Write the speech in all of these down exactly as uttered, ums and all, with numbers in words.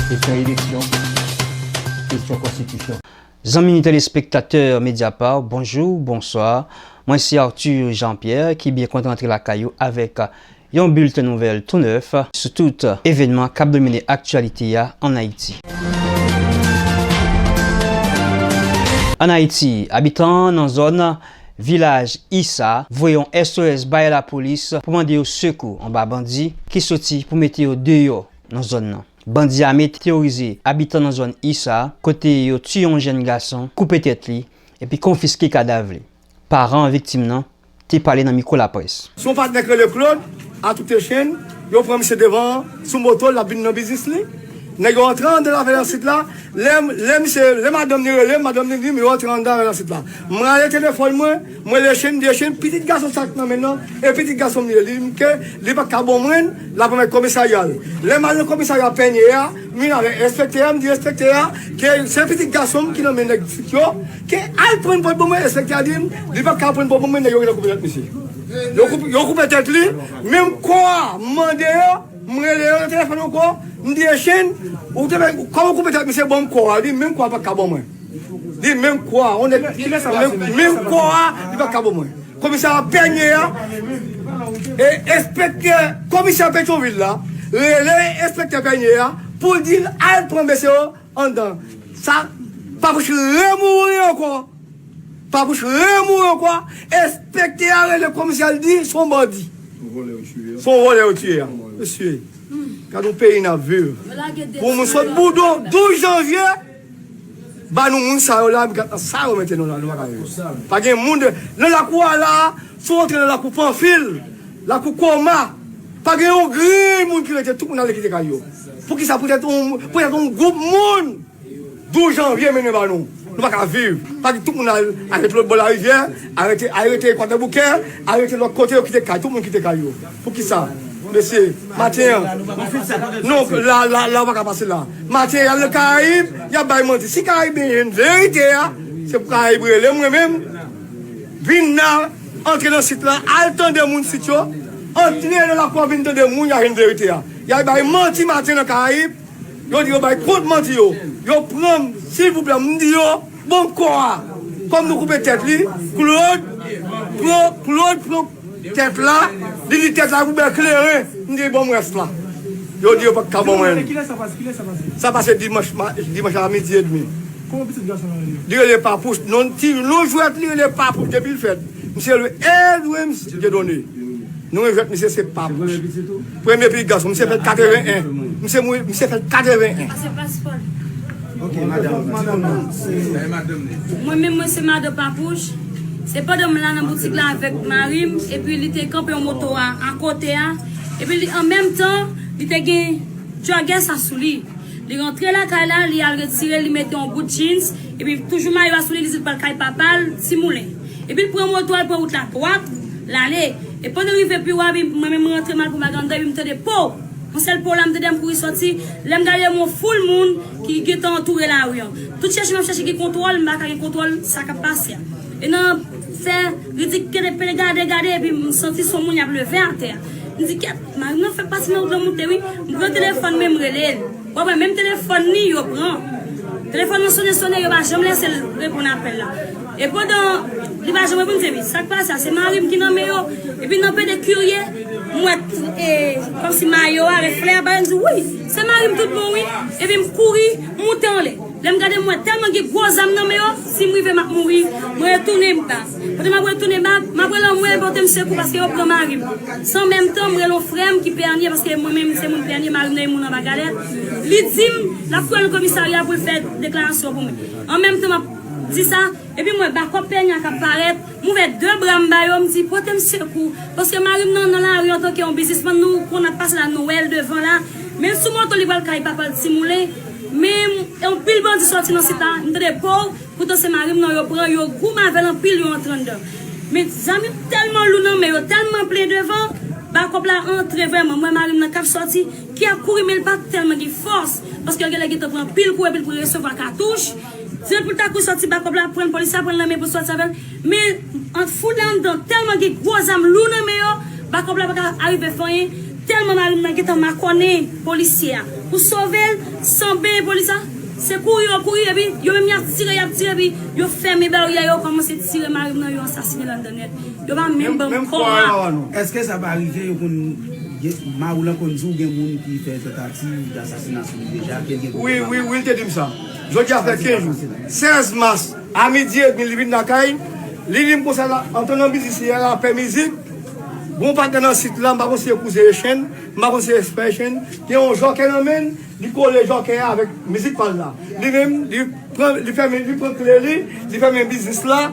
Kesyon eleksyon, kesyon konstitisyon. Zanmi telespektatè Mediapart, bonjou, bonswa. Mwen se Arthur Jean-Pierre ki byen kontan antre lakay ou avèk yon bilten nouvèl tou nèf sou tout evènman k ap domine aktyalite a ann Ayiti. Ann Ayiti, abitan nan zòn Vilaj Isa voye yon S O S bay lapolis pou mande yo sekou anba bandi ki soti pou mete yo deyò nan zòn nan. Bandi ame te teworize abitan nan zòn Isa, kote yo tiye yon jèn gason, koupe tèt li, epi konfiske kadav li. Paran viktim nan te pale nan mikwo laprès. Se yon patnè k rele Claude, a tout echenn, yo pran misye devan sou moto, l ap vin nan biznis li. Nèg yo antre anndan lavèlansit la, lè, lè misye, lè madanm li rele m, madanm li di m, yo antre anndan lavèlansit la. M rale telefòn mwen, mwen rele Echenn, m di Echenn, pitit gason sa k nan men nan, e pitit gason m li ye. Li di m ke li pa ka ban mwen l, l ap remèt komisarya l. Lè m al nan komisarya Pènye a, m vin avèk enspektè a, m di enspektè a ke se pitit gason m ki nan men nèg sit yo, ke al pran l pou l ban mwen, enspektè a di m, li pa ka pran l pou l ban mwen, nèg yo gentan koupe tèt misye. Yo koupe, yo koupe tèt li, menm kò a, m mande yo, m rele yo nan telefòn ankò, m di Echenn, ou te fè, kòman w koupe tèt misye, ban m kò a, li menm kò a pa ka ban mwen. Li menm kò a, on nèg, menm, menm kò a, li pa ka ban mwen. Komisè a Pènye a, e enspektè, komisè Petyonvil la, rele enspektè Pènye a pou l di l al pran mesye yo anndan. Sa, Papouch remouri ankò. Papouch remouri ankò. Enspektè a rele komisè a, l di se yon bandi. Se yon vòlè yo tiye a. Mesye, gade yon peyi n ap viv. Pou moun sot Boudon, douz janvye, ba nou moun sa yo la, gad nan sa yo mete nou la, nou pa ka viv. Pa gen moun de, nan lakou a la, si w antre nan lakou Panfil, lakou Koma, pa gen yon grenn moun ki rete, tout moun ale kite kay yo. Poukisa? Poutèt yon, poutèt yon gwoup moun, douz janvye mennen ba nou. Nou pa ka viv. Pa gen, tout moun al, al rete lòt bò larivyè, al rete, al rete Ekwateur Bouquet, al rete lòt kote, yo kite kay, tout moun kite kay yo. Poukisa? Mesye, maten an. Non, la, la, la, w pa ka pase la. Maten, y al nan Karayib, y ap bay manti. Si Karayib gen verite a, se pou Karayib rele mwen menm. Vin la, antre nan sit la, al tande moun sit yo, antre nan lakou a, vin tande moun, y a jwenn verite a. Y al bay manti maten nan Karayib, yo di yo bay kont manti yo. Yo pran m, silvouplè, m di yo, bon kò a. Kòm nou koupe tèt li, Claude, pran, Claude pran tèt la, li di tèt la pou bèl kleren, m di bon m rès la. Yo di yo pa t ka ban mwen. Kilè, kilè sa pase? Kilè sa pase? Sa pase dimanch, ma-, dimanch a midi edmi. Kòman pitit gason an rele? Li rele Papouch. Non, ti, non jwèt li rele Papouch depi l fèt. Misye rele Edwins Dieudonné. Non jwèt misye se Papouch. Premye pitit ou? Premye pitit gason. Misye fèt katreven en. Misye mouri, misye fèt katreven en. Pase paspò l. Ok, madanm, madanm nan. Mwen menm, mwen se madan Papouch. Se pandan m la nan boutik la avèk mari m, epi li te kanpe yon moto a, akote a. Epi li, an menm tan, li te gen jògès la sou li. Li rantre lakay la, li al retire, li mete yon bout jeans, epi toujou mayo a sou li, li di l pral kay papa l, Ti Moulen. Epi l pran moto a, l pran wout la dwat, l ale. E pandan l rive pi wo a, epi mwen menm m rantre m al pou m al anndan, epi m tande po! Yon sèl po la, m tande m kouri sòti. Lè m gade m wè yon foul moun ki gentan antoure lari an. Tout chèche m ap chèche gen kontwòl, m pa ka gen kontwòl sa k ap pase a. E nan fè ridik kede pede gade, gade, epi m santi son moun y ap leve atè a. M di, kèt, mari m nan fè pati nan wout lan moute wi. M pran telefòn mwen, m rele l. W ap wè menm telefòn li, yo pran. Telefòn nan sonnen, sonnen, yo pa janm lese l reponn apèl la. E pandan li pa janm reponn, m di, epi sa k pase a, se mari m ki nan men yo. Epi nan pede kirye, m wè, e, kòmsi mayo a, reflè a, bagay, m di, wi, se mari m tout bon, wi. Epi m kouri, m moute anlè. Lè m gade, m wè tèlman gen gwo zam nan men yo, si m rive, m ap mouri. Mwen retounen m ba. Pandan m ap retounen m ba, m ap rele anmwe pote m sekou paske yo pran mari m. San menm tan, m rele yon frè m ki Pènye paske mwen menm se moun Pènye, mari m nan yon moun anba galèt. Li di m l ap kouri nan komisarya pou l fè deklarasyon pou mwen. An menm tan, m ap di sa, epi m wè bakòp Pènye a k ap parèt. M ouvè de bra m ba yo, m di, pote m sekou. Paske mari m nan, nan lari antanke yon biznismann, nou konn ap pase la, nou wè l devan la. Men l sou moto, li pral kay papa l Ti Moulen. Men anpil bandi sòti nan sit la, m tande po, poutan se mari m nan yo pran, yo goumen avè l anpil, yo antre anndan. Men zam yo tèlman lou nan men yo, tèlman plen devan, bakòp la antre vrèman. M wè mari m nan k ap sòti, ki ap kouri, men l pa tèlman gen fòs, paske l genlè gentan pran anpil kou epi l pran resevwa katouch. Dirèk pou l ta kouri sòti, bakòp la pran l, polis la pran l nan men pou l sòti avè l. Men ant foul la anndan, tèlman gen gwo zam lou nan men yo, bakòp la pa ka arive fè anyen, tèlman mari m nan gentan makònen polisye a. Pou sove l, san benyen polis la, se kouri yo kouri, epi yo menm y ap tire, y ap tire, epi yo fèmen baryè yo, kòmanse tire mari m nan, yo asasine l anndan nèt. Yo pa menm ban m kò a. Èske sa pa rive yo konn, gen, mari w lan konn di w gen moun ki fè tantativ d asasina sou li deja, ke l gen pwoblèm? Wi, wi, wi, l te di m sa. Jodi a fè kenz jou. Sèz mas, a midi edmi, li vin lakay, li di m konsa, la, antre nan biznis li a, l ap fè mizik. Gon patnè nan sit la, m pa konn si se kouzen Echèn, m pa konn si se espè Echèn, gen yon jòkè nan men l, li kole jòkè a avèk mizik pa l la. Li menm, li pran, li fèmen, li pran kle li, li fèmen biznis la,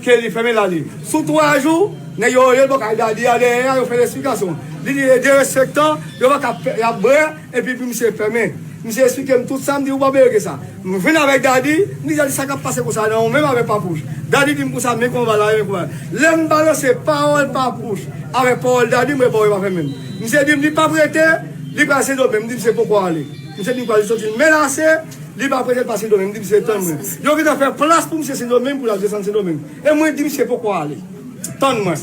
ke li fèmen l ale. Sou twa jou, nèg yo rele l bò kay Dadi a dèyè a, yo fè l esplikasyon. Li di, e derespektan, yo pa ka fè, y ap bwè, epi pou misye fèmen. Misye esplike m tout sa, m di, ou pa bezwen gen sa. M vin avèk Dadi, m di, Dadi, sa k ap pase konsa, non, ou menm avèk Papouch? Dadi di m konsa, men konba la, men konba. Lè m balanse pawòl Papouch avèk pawòl Dadi, m wè pawòl pa fèmen m. Misye di m, li p ap rete, li pral Sendomeng. M di, misye poko ale. Misye di m, kwa, li santi l menase, li pa prete l pa Sendomeng. M di misye tann mwen. Yo gentan fè plas pou misye Sendomeng, pou l al desann Sendomeng. E mwen di misye poko ale. Tann mwen.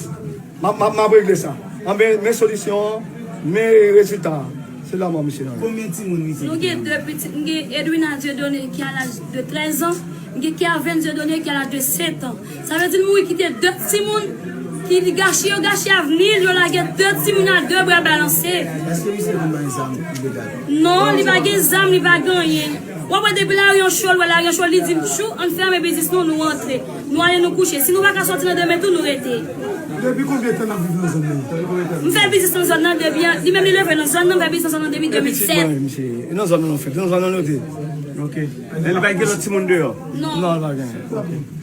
M ap, m ap, m ap regle sa. Anben, men solisyon an, men rezilta a. Se lanmò misye nan men. Konbyen timoun misye kite? Nou gen de pitit. M gen Edwina Dieudonné ki a laj de trèz an. M gen Kervens Dieudonné ki a laj de sèt an. Sa vle di l mouri kite de timoun ki li gache, yo gache avni l, yo lage de timoun a de bra balanse. Èske misye konn bay zam ilegal? Non, li pa gen zam, li pa gen anyen. W ap wè depi lari an cho, l wè lari an cho, li di m, "Tchou, ann fèmen biznis nou, nou antre. Nou ale, nou kouche. Si nou pa ka sòti nan demen tou, nou rete." Depi konbyen tan n ap viv nan zòn nan? M fè biznis nan zòn nan depi, li menm li leve nan zòn nan, m fè biznis nan zòn nan depi de mil sèt. Epi ti mwen, misye, e nan zòn nan nou fèt, nan zòn nan nou te. Ok. Men li pa gen lòt timoun deyò? Non. Non, li pa gen. Ok.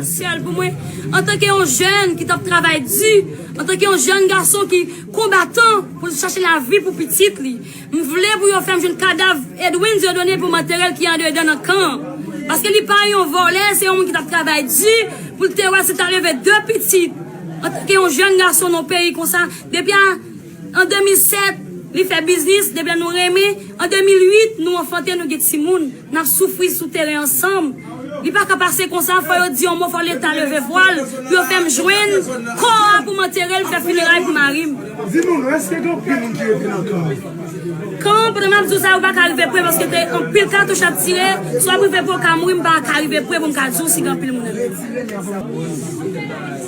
Sèl pou mwen, antanke yon jèn ki t ap travay di, antanke yon jèn gason ki konbatan pou l chache lavi pou pitit li, m vle pou yo fè m jwenn kadav Edwin Dieudonné pou m antere l ki andedan nan kan an. Paske li pa yon vòlè, se yon moun ki t ap travay di pou l te wè si l ta leve de pitit. Antanke yon jèn gason nan yon peyi konsa, depi a An de mil sèt, li fè biznis, depi lè nou renmen. An de mil uit, nou anfante, nou gen timoun. N ap soufri sou teren ansanm. Li pa ka pase konsa, fò yo di yon mo, fò Leta leve vwa l, pou yo fè m jwenn kò a pou m antere l, fè fineray pou mari m. Di nou non, èske gen anpil moun ki rete nan kan an? Kan an, pandan m ap di w sa, ou pa ka rive pre, paske te anpil katouch ap tire, si w ap rive pre, w ka mouri, m pa ka rive pre pou m ka di w si gen anpil moun andedan.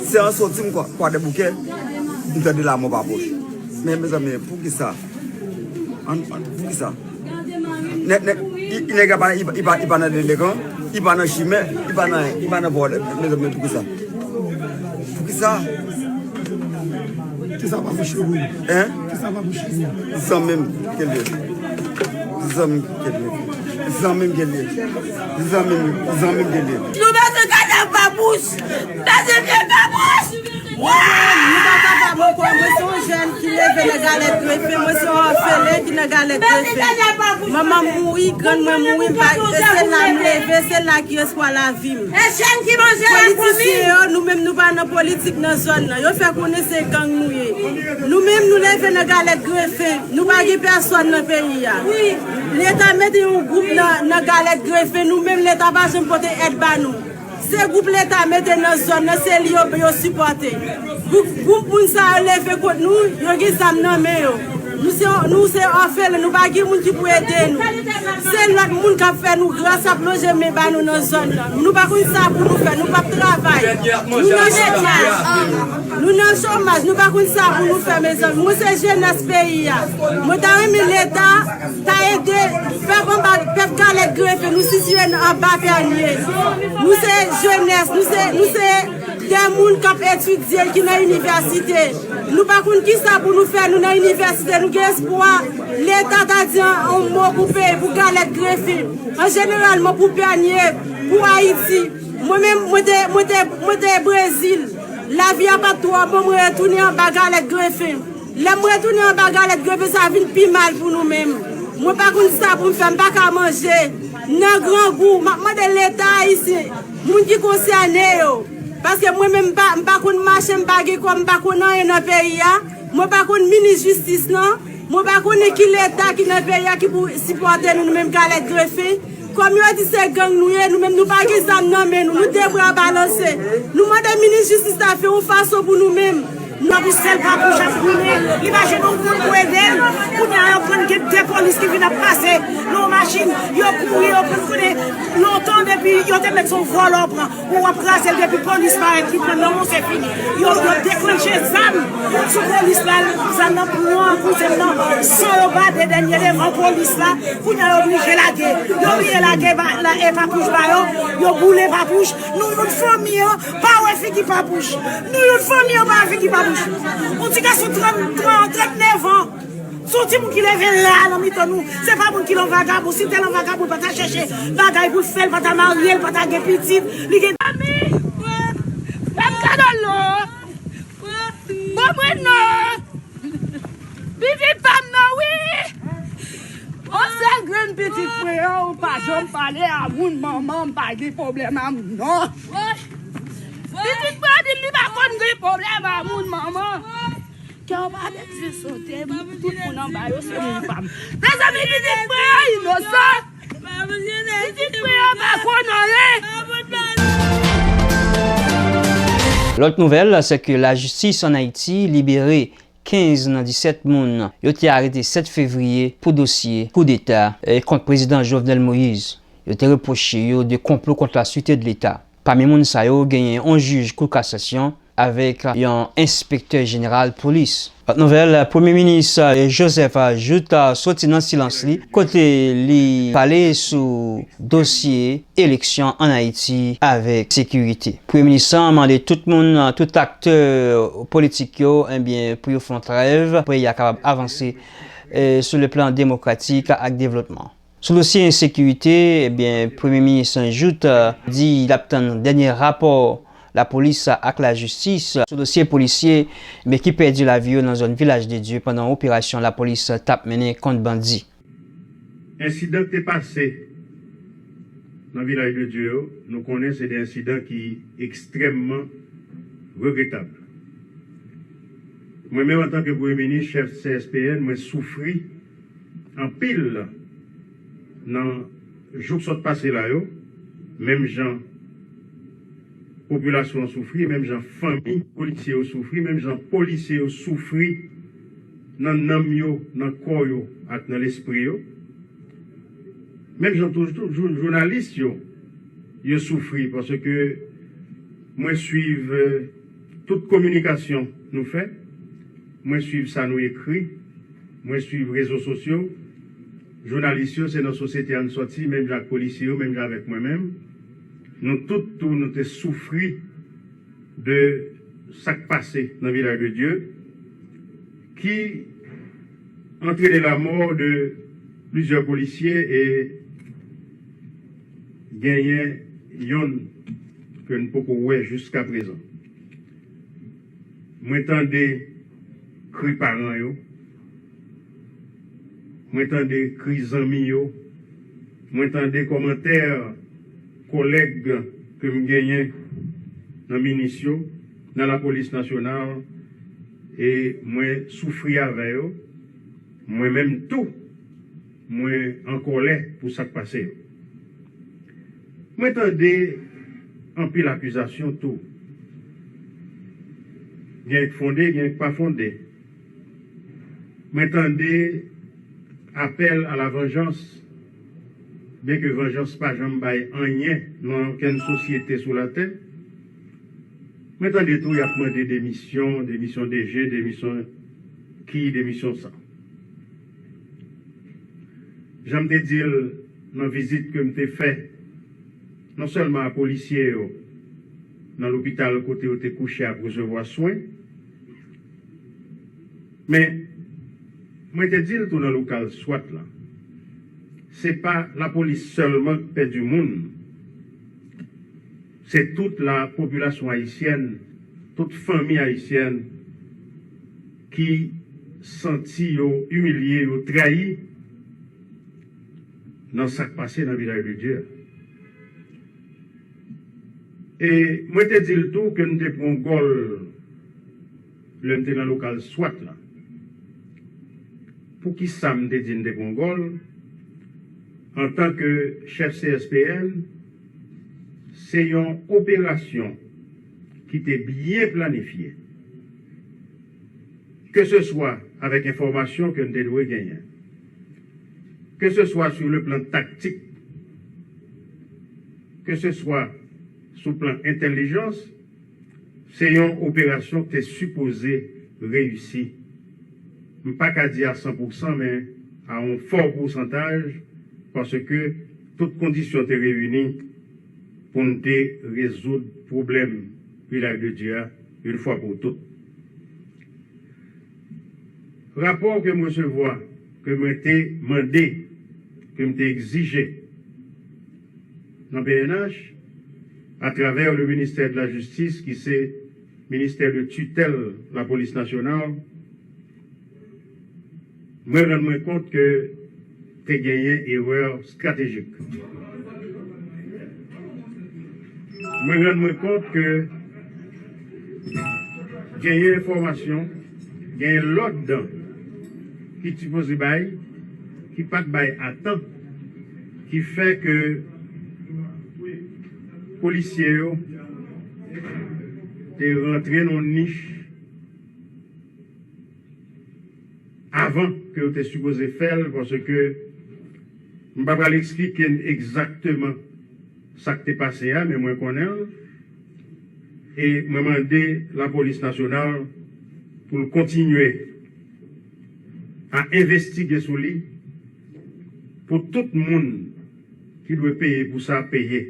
Se an soti m Kwa, Kwadèboukè, m tande lamò pa pwòch. Men, mezanmi, poukisa? An, an, poukisa? Nèg, nèg, i, i nèg la pa, i, i pa, i pa nan delekan, i pa nan chimè, i pa nan, i pa nan vòlè. Mezanmi, poukisa? Poukisa? Kisa pa bouche ou? Hein? Kisa pa bouche ou? Zanmi m ke l ye. Zanmi m ke l ye. Zanmi m ke l ye. Zanmi m, zanmi m ke l ye. Nou bezwen kadav Papouch! Bezwen vye Papouch! Nou pa kapab ankò. Mwen se yon jèn ki leve nan Galèt Grefen. Mwen se yon òfelen ki nan Galèt Grefen. Manman m mouri, grann mwen mouri, m pa, e se la m leve, se la ki espwa lavi m. E jèn ki manje la fanmi. Politisyen yo, nou menm nou pa nan politik nan zòn nan. Yo fè konnen se gang nou ye. Nou menm nou leve nan Galèt Grefen. Nou pa gen pèsòn nan peyi a. Leta mete yon gwoup nan, nan Galèt Grefen. Nou menm Leta pa janm pote èd ba nou. Se gwoup Leta mete nan zòn nan, se li yo, yo sipòte. Gwoup, gwoup moun sa yo leve kont nou, yo gen zam nan men yo. Nou se, nou se òfelen, nou pa gen moun ki pou ede nou. Se lòt moun k ap fè nou gras, ap lonje men ba nou nan zòn nan. Nou pa konn sa pou nou fè, nou p ap travay. Nou nan chomaj. Nou nan chomaj, nou pa konn sa pou nou fè, mezanmi. Mwen se jenès peyi a. Mwen ta renmen Leta ta ede pèp anba, pèp Galèt Grefen, nou sitiye anba Pènye. Nou se jenès, nou se, nou se de moun k ap etidye, ki nan inivèsite. Nou pa konn kisa pou nou fè, nou nan inivèsite, nou gen espwa Leta ta di yon, yon mo pou peyi, pou Galèt Grefen, an jeneralman pou Pènye, pou Ayiti. Mwen menm, mwen te, mwen te, mwen te Brezil. Lavi a pa t twò bon, mwen retounen anba Galèt Grefen. Lè m retounen anba Galèt Grefen, sa vin pi mal pou nou menm. Mwen pa konn sa pou m fè, m pa ka manje. Nan grangou, m ap mande Leta ayisyen, moun ki konsène yo. Paske mwen menm, m pa, m pa konn mache, m pa gen kòb, m pa konn anyen nan peyi a. Mwen pa konn minis jistis lan. Mwen pa konnen ki Leta ki nan peyi a ki pou sipòte nou, nou menm Galèt Grefen. Kòm yo di se gang nou ye, nou menm nou pa gen zam nan men nou, nou de bra balanse. Nou mande minis jistis la fè yon fason pou nou menm. Papouch, sèl Papouch ap goumen, li pa jwenn yon moun pou ede l. Kounye a yo pran gen de pòl Ki vin ap pase nan yon machin, yo kouri, yo pran kote lontan depi yo te met son vòlò pran. Ou w ap kraze l depi polis parèt ki pran nan, se fini. Yo, yo deklanche zam sou polis la, zam nan pran kouzen nan, san yo ba de dènye devan polis la. Kounye a yo oblije lage. Yo oblije lage ba, la, e papouch ba yo, yo boule papouch. Nou youn fanmi an pa wè figi papouch. Nou youn fanmi an pa wè figi papouch. Yon ti gason trant, trant, trannèf an. Se yon timoun ki leve la nan mitan nou. Se pa moun ki lan vagabon. Si te lan vagabon, li pa ta chèche bagay pou l fè, li pa ta marye, li pa ta gen pitit. Li gen zanmi. Ban m kado dlo. Ban mwen non. Pitit pa m nan, wi. Yon sèl grenn pitit mwen an, ou pa janm pale a moun, manman m pa gen pwoblèm a moun, non. Pitit mwen an di l li pa konn gen pwoblèm a moun, manman. Kè w pa bèt, se sote, tout moun anba yo se moun pa m. Mezanmi, pitit mwen an inosan. Pitit mwen an pa konn anyen. Lòt nouvèl, se ke lajistis ann Ayiti libere kenz nan disèt moun yo te arete sèt fevriye pou dosye koudeta, e, kont prezidan Jovenel Moïse. Yo te repwoche yo de konplo kont la sûreté de l'État. Pami moun sa yo, genyen yon jij kou kasasyon avèk yon enspektè jeneral polis. Lòt nouvèl, Premye Minis, e, Joseph Jouthe, e, soti nan silans li, kote li pale sou dosye eleksyon ann Ayiti avèk sekirite. Premye Minis lan mande tout moun, tout aktè politik yo, ebyen, pou yo fè yon trèv, pou peyi a kapab avanse, e, sou le plan demokratik ak devlopman. Sou dosye ensekirite, ebyen, Premye Minis Jouthe, e, di l ap tann dènye rapò lapolis ak lajistis sou dosye polisye, ebyen, ki pèdi lavi yo nan zòn Vilaj de Dye pandan yon operasyon lapolis t ap mennen kont bandi. Ensidan k te pase nan Vilaj de Dye yo, nou konnen se de ensidan ki ekstrèmman regretab. Mwen menm, antanke Premye Minis, chèf C S P N, mwen soufri anpil nan jou k sot pase la yo, menm jan popilasyon an soufri, menm jan fanmi polisye yo soufri, menm jan polisye yo soufri nan nanm yo, nan kò yo ak nan lespri yo. Menm jan tou, tou, jou-, jounalis yo, yo soufri, paske mwen swiv, e, tout kominikasyon nou fè, mwen swiv sa nou ekri, mwen swiv rezo sosyo. Jounalis yo, se nan sosyete a n sòti, menm jan ak polisye yo, menm jan avèk mwen menm. Nou tout tou, nou te soufri de sa k pase nan Vilaj de Dye, ki antrene lamò de plizyè polisye e genyen yonn ke n poko wè jiskaprezan. Mwen tande kri paran yo, mwen tande kri zanmi yo, mwen tande kòmantè kòlèg ke m genyen nan minis yo, nan lapolis nasyonal, e mwen soufri avè yo. Mwen menm tou, mwen an kòlè pou sa k pase yo. Mwen tande anpil akizasyon tou. Gen k fonde, gen k pa fonde. Mwen tande apèl a la vanjans, byenke vanjans pa janm bay anyen nan okenn sosyete sou latè. Mwen tande tou y ap mande demisyon, demisyon D G, demisyon ki, demisyon sa. Jan m te di l nan vizit ke m te fè, non sèlman a polisye yo nan lopital kote yo te kouche ap resevwa swen, men mwen te di l tou nan lokal swat la, se pa lapolis sèlman k pèdi moun, se tout la popilasyon ayisyèn, tout fanmi ayisyèn ki santi yo imilye, yo trayi nan sa k pase nan Vilaj de Dye a. E mwen te di l tou ke m te pran gòl lè m te nan lokal swat la. Poukisa m te di n te pran gòl? Antanke chèf C S P N, se yon operasyon ki te byen planifye, keseswa avèk enfòmasyon ke n te dwe genyen. Que ce soit sur le plan tactique, que ce soit sou plan entèlijans, se yon operasyon ki te sipoze reyisi. M pa ka di a san pou san, men a yon fò pousantaj, paske tout kondisyon te reyini pou n te rezoud pwoblèm Vilaj de Dye a, yon fwa pou tout. Rapò ke m resevwa, ke mwen te mande, ke m te egzije nan P N H, atravè le ministè de la Jistis, ki se ministè de titèl Lapolis Nasyonal, mwen rann mwen kont ke te genyen erè estratejik. Mwen rann mwen kont ke genyen enfòmasyon, genyen lòd ki sipoze bay, ki pa t bay a tan, ki fè ke polisye yo te rantre nan yon nich avan ke yo te sipoze fè l, paske m pa pral eksplike n egzakteman sa k te pase a, men mwen konnen l. E mwen mande Lapolis Nasyonal pou l kontinye a envestige sou li, pou tout moun ki dwe peye pou sa peye.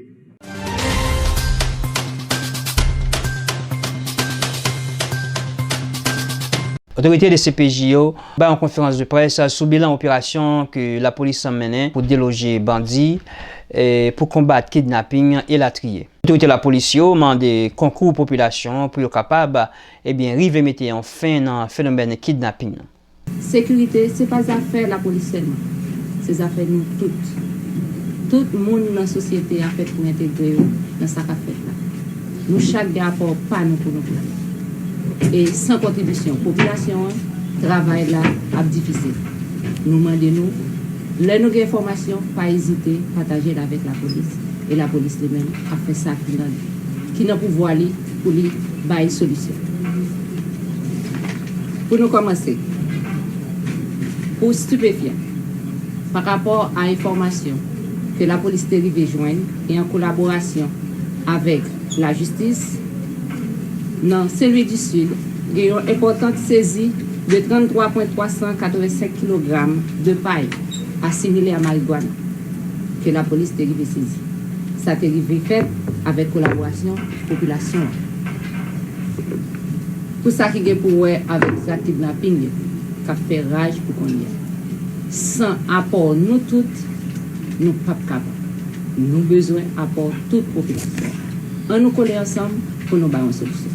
Otorite D C P J yo bay yon konferans de près sou bilan operasyon ke lapolis mennen pou deloje bandi, eh, pou konbat kidnaping, elatriye. Otorite lapolis yo mande konkou popilasyon pou yo kapab, ebyen, rive mete yon fen nan fenomèn kidnaping nan. Sekirite, se pa zafè lapolis sèlman. Se zafè nou tout. Tout moun nan sosyete a fèt pou entegre yo nan sa k ap fèt la. Nou chak gen apò pa nou pou nou pote. E san kontribisyon popilasyon an, travay la ap difisil. Nou mande nou, lè nou gen enfòmasyon, pa ezite pataje l avèk lapolis. E lapolis li menm ap fè sa ki nan, ki nan pouvwa li pou li bay solisyon. Pou nou kòmanse, pou stipefyan, pa rapò a enfòmasyon ke lapolis te rive jwenn e an kolaborasyon avèk lajistis, nan Sen Lwi di Sid, gen yon enpòtan sezi de tranntwa pwen twa san katrevensenk kilogram de pay asimile a marigwana ke lapolis te rive sezi. Sa te rive fèt avèk kolaborasyon popilasyon an. Pou sa ki gen pou wè avèk zak kidnaping yo, k ap fè raj pou kounye a. San apò nou tout, nou p ap kapab. Nou bezwen apò tout popilasyon an. An nou kole ansanm pou nou bay yon solisyon.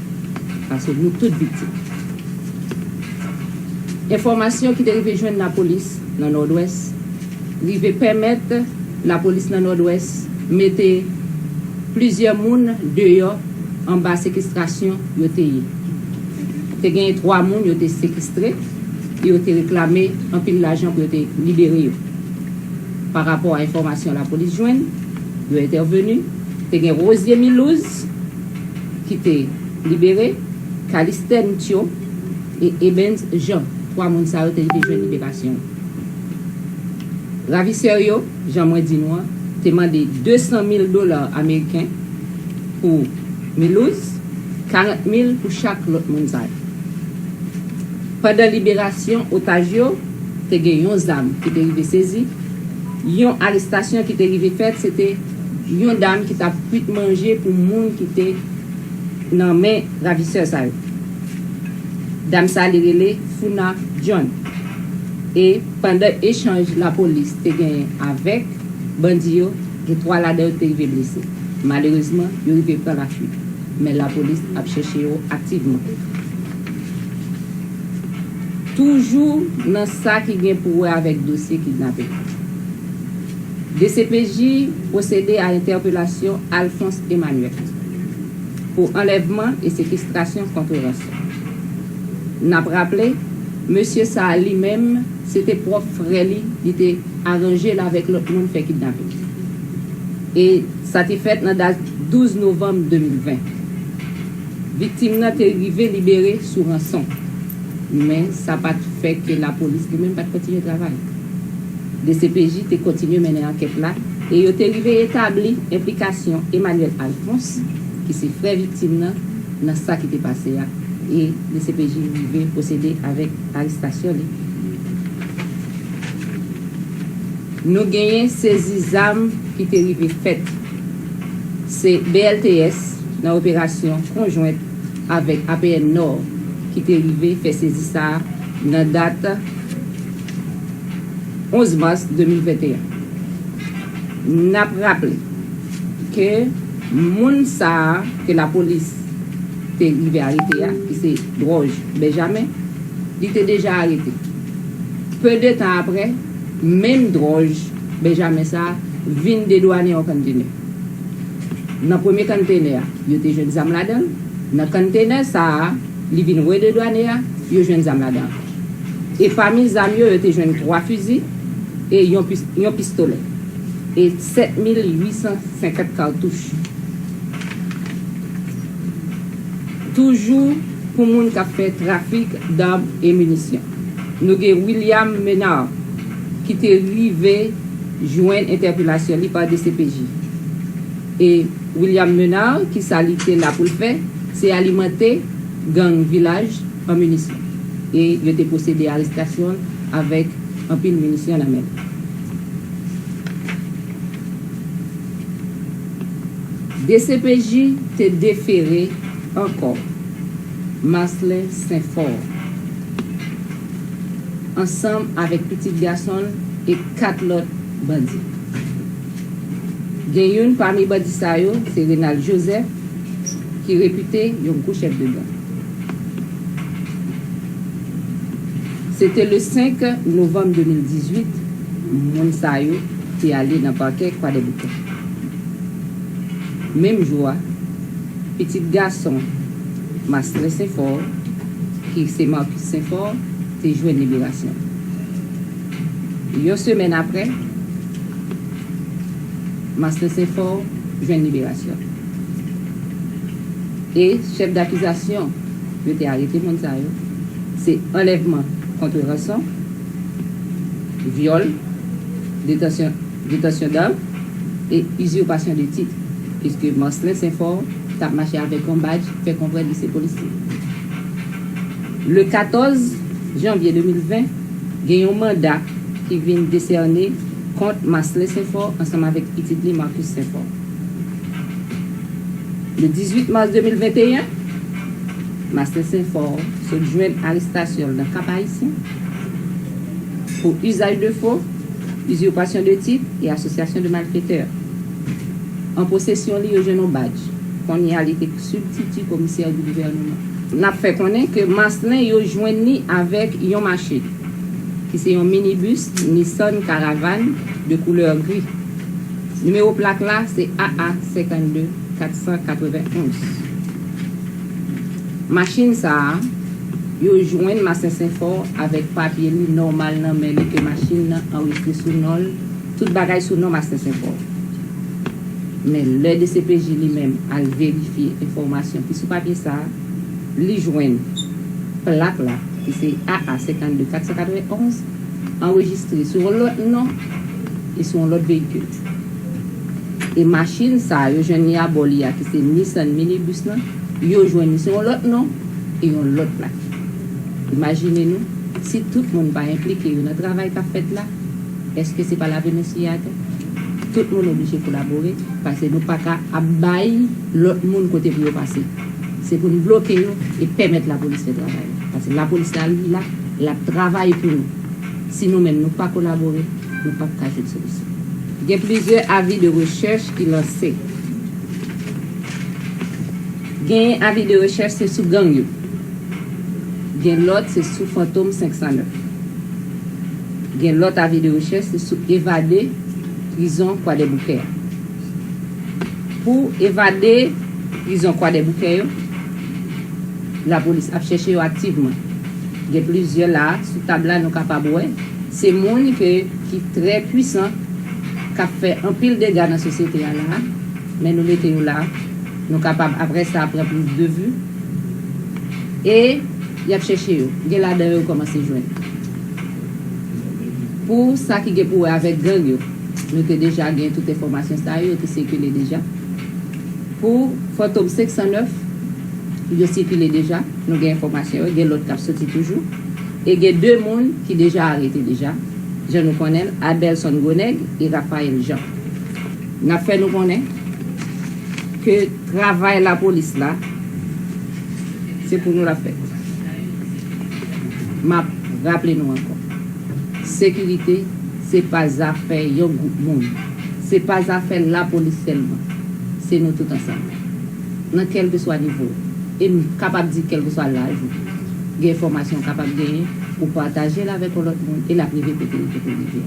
Paske nou tout viktim. Enfòmasyon ki te rive jwenn lapolis nan Nòdwès rive pèmèt lapolis nan Nòdwès mete plizyè moun deyò anba sekestrasyon yo te ye. Te genyen twa moun yo te sekestre e yo te reklame anpil lajan pou yo te libere yo. Pa rapò a enfòmasyon lapolis jwenn, yo entèveni. Te gen Rosie Milouz ki te libere, Calistène Thio e Ebens Jean. Twa moun sa yo te rive jwenn liberasyon yo. Ravisè yo, jan mwen di nou an, te mande de san mil dola ameriken pou Milouz, karant mil pou chak lòt moun sa yo. Pandan liberasyon otaj yo, te gen yon zam ki te rive sezi, yon arestasyon ki te rive fèt, se te yon dam ki t ap kwit manje pou moun ki te nan men ravisè sa yo. Dam sa li rele Funa John. E pandan echanj lapolis te genyen avèk bandi yo, gen twa ladan yo te rive blese. Malerezman, yo rive pran lafuit. Men lapolis ap chèche yo aktivman. Toujou nan sa ki gen pou wè avèk dosye kidnaping, D C P J pwosede a entèpelasyon Alphonse Emmanuel pou anlèvman e sekestrasyon kont ransò. N ap raple, mesye sa a li menm, se te pwòp frè li, li te aranje l avèk lòt moun fè kidnaping. E sa te fèt nan dat douz novanm de mil ven. Viktim nan te rive libere sou ranson, men sa pa t fè ke lapolis li menm pa t kontinye travay. D C P J te kontinye mennen ankèt la e yo te rive etabli enplikasyon Emmanuel Alphonse, ki se frè viktim nan, nan sa ki te pase a, e D C P J rive pwosede avèk arestasyon li. Nou genyen sezi zam ki te rive fèt. Se B L T S, nan operasyon konjwent avèk A P N Nò, ki te rive fè sezi sa a nan dat onz mas de mil venteyen. N ap raple ke moun sa a ke lapolis te rive arete a, ki se Dròj Benjamen, li te deja arete. Pe de tan apre, menm Dròj Benjamen sa a vin dedwanen yon kontenè. Nan premye kontenè a, yo te jwenn zam ladan l. Nan kontenè sa a, li vin rededwanen an, yo jwenn zam ladan ankò. E pami zam yo, yo te jwenn twa fizi e yon pis-, yon pistolè e sèt mil uit san senkant katouch. Toujou pou moun k ap fè trafik dam e minisyon. Nou gen William Menard ki te rive jwenn entèpelasyon li pa D C P J. E William Menard, ki sa li te la pou l fè, se alimante gang Vilaj an minisyon. E yo te pwosede arestasyon l avèk anpil minisyon nan men l. D C P J te defere ankò Marcelin Saint-Fort ansanm avèk pitit gason l e kat lòt bandi. Gen youn pami bandi sa yo, se Renald Joseph, ki repite yon gwo chèf de gang. Se te le senk novanm de mil dizuit, moun sa yo te ale nan pakè Kwadèboukè. Menm jou a, pitit gason Marcelin Saint-Fort, ki se Marcus Saint-Fort, te jwenn liberasyon. Yon semèn apre, Marcelin Saint-Fort jwenn liberasyon. E chèf dakizasyon yo te arete moun sa yo, se anlèvman kont ranson, vyòl, detansyon, detansyon dam e izirpasyon de tit, piske Marcelin Saint-Fort t ap mache avèk yon badj fè konprann li se polisye. Le katòz janvye de mil ven, gen yon manda ki vin desène kont Marcelin Saint-Fort ansanm avèk pitit li Marcus Saint-Fort. Le dizuit mas de mil venteyen, Marcelin Saint-Fort sot jwenn arestasyon l nan Kap Ayisyen pou usage de faux, usurpation de titre et association de malfaiteurs. An posesyon li, yo jwenn yon badj. Kounye a, li te sibtiti komisè di gouvènman. N ap fè konnen ke Marcelin yo jwenn li avèk yon machin, ki se yon minibis Nissan Caravane de koulè gri. Nimewo plak la se A A senkannde kat san katrevenonz. Machin sa a, yo jwenn Marcelin Saint-Fort avèk papye li nòmal nan men li ke machin nan anrejistre sou non l, tout bagay sou non Marcelin Saint-Fort. Men lè D C P J li menm al verifye enfòmasyon ki sou papye sa a, li jwenn plak la, ki se A A senkannde kat san katrevenonz, anrejistre sou yon lòt non e sou yon lòt veyikil. E machin sa a, yo jwenn li abò li a, ki se Nissan minibis lan, yo jwenn li sou yon lòt non e yon lòt plak. Imajine nou, si tout moun pa enplike yo nan travay k ap fèt la, èske se pa lave nou siye atè? Tout moun oblije kolabore, paske nou pa ka ap bay lòt moun kote pou yo pase. Se pou n bloke yo e pèmèt lapolis fè travay la. Paske lapolis la, li la, l ap travay pou nou. Si nou menm nou pa kolabore, nou p ap ka jwenn solisyon. Gen plizyè avi de rechèch ki lanse. Genyen avi de rechèch se sou gang yo. Gen lòt se sou Fantom senk san nèf. Gen lòt avi de rechèch se sou evade prizon Kwadèboukè a. Pou evade prizon Kwadèboukè yo, lapolis ap chèche yo aktivman. Gen plizyè la, sou tab la, nou kapab wè. Se moun ke, ki trè pwisan, k ap fè anpil dega nan sosyete a la, men nou mete yo la. Nou kapab, apre sa, pran plis de vi. E y ap chèche yo. Gen ladan yo, yo kòmanse jwenn. Pou sa ki gen pou wè avèk gang yo, nou te deja gen tout enfòmasyon sa yo, yo te sikile deja. Pou Fantom senk san nèf, yo sikile deja, nou gen enfòmasyon yo, gen lòt k ap soti toujou. E gen de moun ki deja arete deja, jan nou konnen l, Adelson Gronèg e Raphaël Jean. N ap fè nou konnen ke travay lapolis la, se pou nou l ap fèt. M ap raple nou ankò, sekirite, se pa zafè yon gwoup moun. Se pa zafè lapolis sèlman. Se nou tout ansanm. Nan kèlkeswa nivo. E m kapab di kèlkeswa laj ou. Gen enfòmasyon ou kapab genyen, ou pataje l avèk yon lòt moun e l ap rive kote l te pou rive.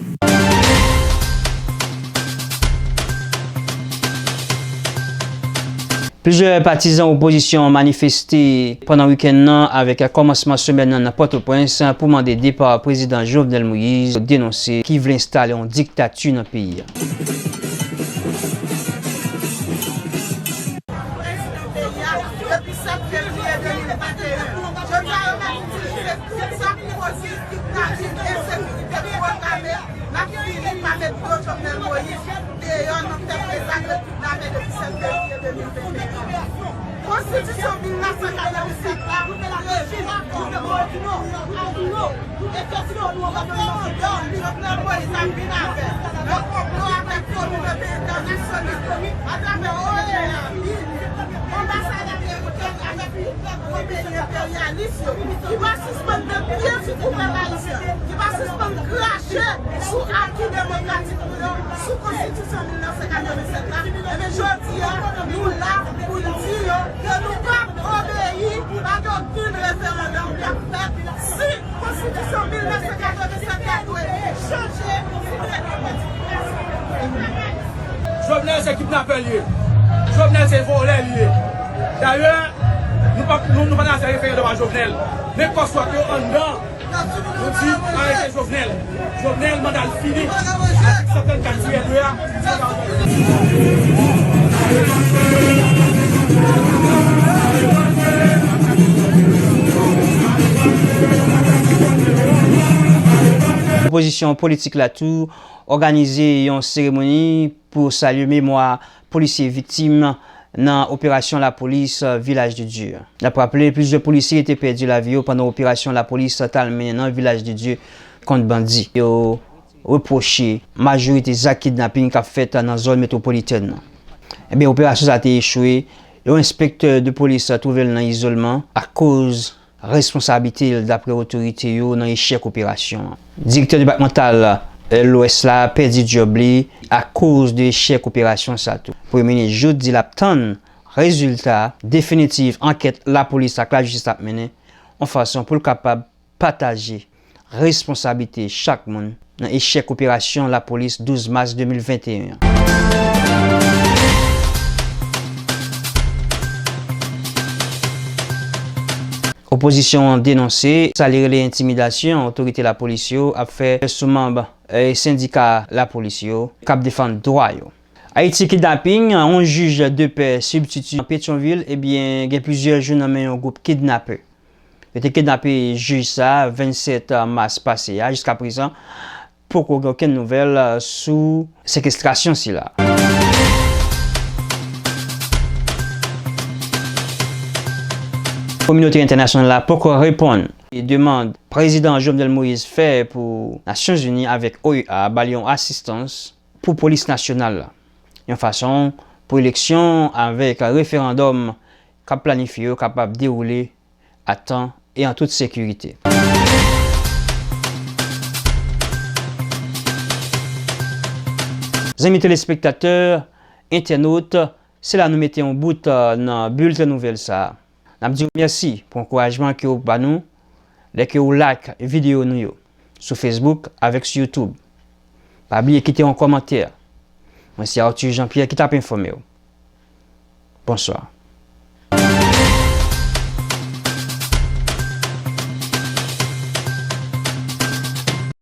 Plizyè patizan opozisyon manifeste pandan wikenn nan avèk kòmansman semèn nan nan Pòtoprens pou mande depa prezidan Jovenel Moïse, yo denonse ki vle enstale yon diktati nan peyi a. Prezidan peyi a depi sèt fevriye de mil venteyen. Jodi a, yo mèt itilize tout sa pou koze kidnapin, ensekirite, pwograme. N ap fini pa met do Jovenel Moïse deyò nan tèt mezanmi. N ap depi sèt fevriye de mil venteyen. Konstitisyon mil nèf san katrevennsèt la prevwa pou referandòm. Jovenel Moïse ap vin avè l nan konplo avèk kominote entènasyonal, atravè O E A, anbasad ameriken avèk tout lòt peyi enperyalis yo, ki pa sispann met pye sou pèp ayisyen, ki pa sispann krache sou aki demokratik nou yo, sou konstitisyon mil nèf san katrevennsèt la. Ebyen, jodi a, nou la pou n di yo ke nou p ap obeyi a okenn referandòm k ap fèt. Si konstitisyon mil nèf san katrevennsèt la dwe chanje, si nou vle gen modifikasyon. Jovenel se kidnapè l ye. Jovenel se vòlè l ye. Dayè, nou pa, nou, nou pa nan afè referandòm a Jovenel. Men kòswòt yo anndan, nou di arete Jovenel. Jovenel, manda l fini. Atik sènkannkat tirè de a. Opozisyon politik la tou òganize yon seremoni pou salye memwa polisye viktim nan operasyon lapolis, euh, Vilaj de Dye. N ap raple, plizyè polisye te pèdi lavi yo pandan operasyon lapolis t al mennen nan Vilaj de Dye kont bandi. Yo repwoche majorite zak kidnaping k ap fèt nan zòn metwopolitèn nan. Ebyen, operasyon sa a te echwe. Yon enspektè de polis twouve l nan izolman akoz responsablite l, dapre otorite yo, nan echèk operasyon an. Direktè depatmantal, eh, Lwès la pèdi djòb li akoz de echèk operasyon sa tou. Premye minis Jouthe di l ap tann rezilta definitif ankèt lapolis ak lajistis ap mennen, yon fason pou l kapab pataje responsablite chak moun nan echèk operasyon lapolis douz mas de mil venteyen an. Opozisyon an denonse sa li rele entimidasyon otorite lapolis yo ap fè sou manm, eh, sendika lapolis yo k ap defann dwa yo. Ayiti Kidnaping, yon jij depè sibstiti nan Petyonvil, ebyen, gen plizyè jou nan men yon gwoup kidnapè. Yo te kidnape jij sa a vennsèt mas pase a. Jiskaprezan, poko gen okenn nouvèl sou sekestrasyon sila. Kominote entènasyonal la poko reponn demann prezidan Jovenel Moïse fè pou Nasyonzini avèk O E A ba l yon asistans pou polis nasyonal la, yon fason pou eleksyon avèk referandòm k ap planifye yo kapab dewoule a tan e an tout sekirite. Zanmi telespektatè, entènot, se la nou mete yon bout, euh, nan bilten nouvèl sa a. N ap di w mèsi pou ankourajman ke w ba nou lè ke w like videyo nou yo sou Facebook avèk sou YouTube. Pa bliye kite yon kòmantè. Mwen se Arthur Jean Pierre ki t ap enfòme w. Bonswa.